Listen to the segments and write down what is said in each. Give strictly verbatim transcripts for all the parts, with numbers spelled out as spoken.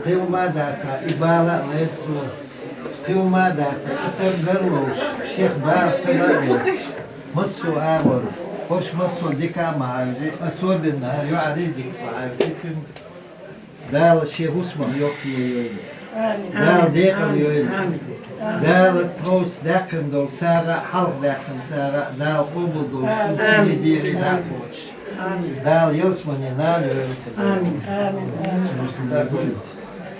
Кхин ма дац, и бала а лайр цо. Кхин ма дац, и цамгар а ловш, шех бала ца ма а ловш. Массо а агӀор, хӀорш массо а дика а ма хьажий, особенно хӀара йоӀарий дика ма хьажий цуьнга. Дала шен хӀусамах йоккха е йойла. Амин. Дала декъала йойла. Амин. Дала тховса даьккхина долу сагӀа а, хьалха даьккхина сагӀа а, Дала къобал долуш, цуьнан сине дегӀе дӀа а кхочуш. Амин. Дала ялсамане нана йойла. Амин. Амин. Амин.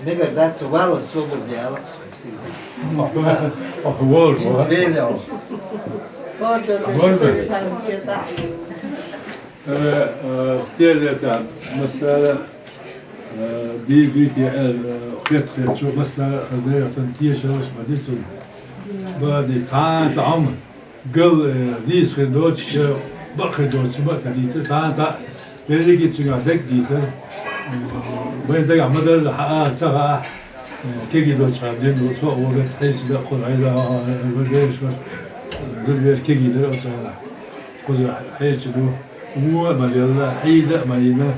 Мегар дац, цу валлалц собар де алахь. Ах, вол, ХӀинца вол. Вели ах. Вол бе. Э, э, тезета, масала, э, ди-, дийти, э, хет-хет, чу, масала, хазна, сан тешалаш ма дису. Бади, цхьа, цхьа хӀума. Гал, э, дийса хир доцуш, бакъ хир доцуш, бакъ ца дийцар, цхьа а цхьаъ, берриге цуьнга дерг дийцар. Вайн дагахь ма-дарра хьаа, ца хаахь, э, кегий доцуш хьан дин доцу, ваха вогат, хьайса даккхур, хьайла, э, вежарий, зудвер кегий дара оцу хьалахь. Кхуза хьерча ду, вон а ма лелла, хьийза а ма йина.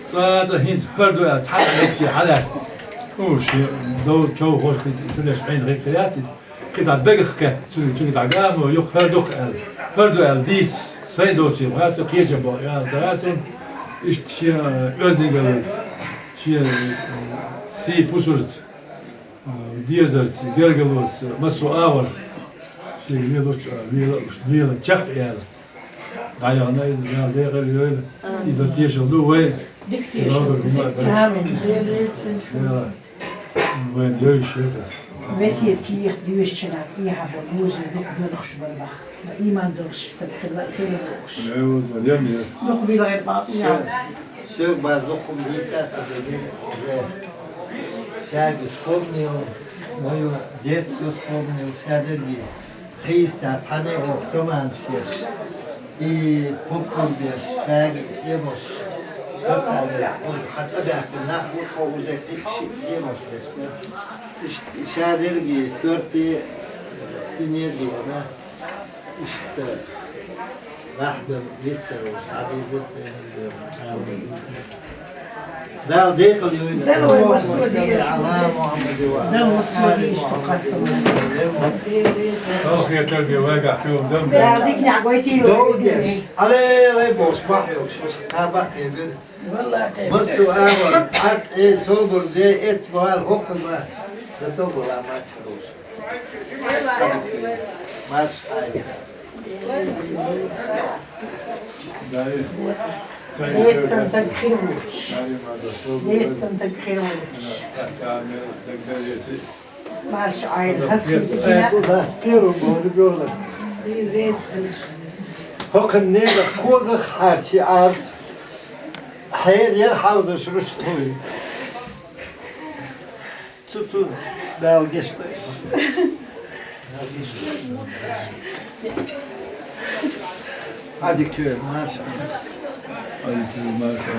ЦӀа-цӀа хӀинца пардо аьлла, цхьаъ а меттиг хьалаьцна. Уш, дов, чов хӀорш хи-, ца деш хьайна хи-, хи яц иза. КхидӀа дагах кхетта, цуьнга, цуьнга дӀа гамо юха хӀара дукха аьлла. ХӀара ду аьлла, дийца, сайн доцийла, гӀа со кхечам боху аьлла, ца гӀа суна, иштта шен, э, оьздангаллица, шен, э, сий пусарца, э, дезарца, гергарлоца, массо а агӀор, шега лелочу, э, лела, лела чекх аьлла. ДӀаяхана иза, Дала декъала йойла. Иза тешал ду вай. Дика тешал ду. Амин. Дела. Вайн йойуш ю иза. Весет кехат доьшучунах тӀехьа бо божий дукха доьлхуш бара бах. Иман долуш стаг хила, хила лууш. Дукха билгӀи бакъ я. Всё, баз дукха хӀума дийца, аса дерриг уже. Шаьрга вспомнил, моё детство вспомнил, ша дерриг. Кхийста цхьаьна оха саманаш еш, и пурпур беш, шаьрга цӀе болуш, кхуза хьан цӀа баьхкина нах бу, тхо уже кхин а шиъ цӀе болуш беш. Иштта ша дерриге коьрте синергияна, иштта Дала декъала йойла. Дала вай массо а дезаш. Алла Мухаммаде ва Дала массо а дезаш, ту кастам. Дала хетар де вайгахь хьуна дам. Дала дикнехь гойтийла. Дов деш. Алелай бохуш, бахьа йолуш, шуша кхаба а кхебира. Массо а агӀор, Ӏад, э, собар де, эц бахьал хӀокхуза ма. Зато була ма чхьалуш. Марш хьайга. Децан даг хир вуч. Децан даг хир вуч. Марш Ӏайла, хаза хир дина. Дас первым был ребёнок. ХӀокхун нега когах хьарчи Ӏарс. Хьер яр хьавзаш ручтуй. Цу-цу, Дала гечдойла. Ӏадика туьйла, марша. Ӏадика туьйла, марша.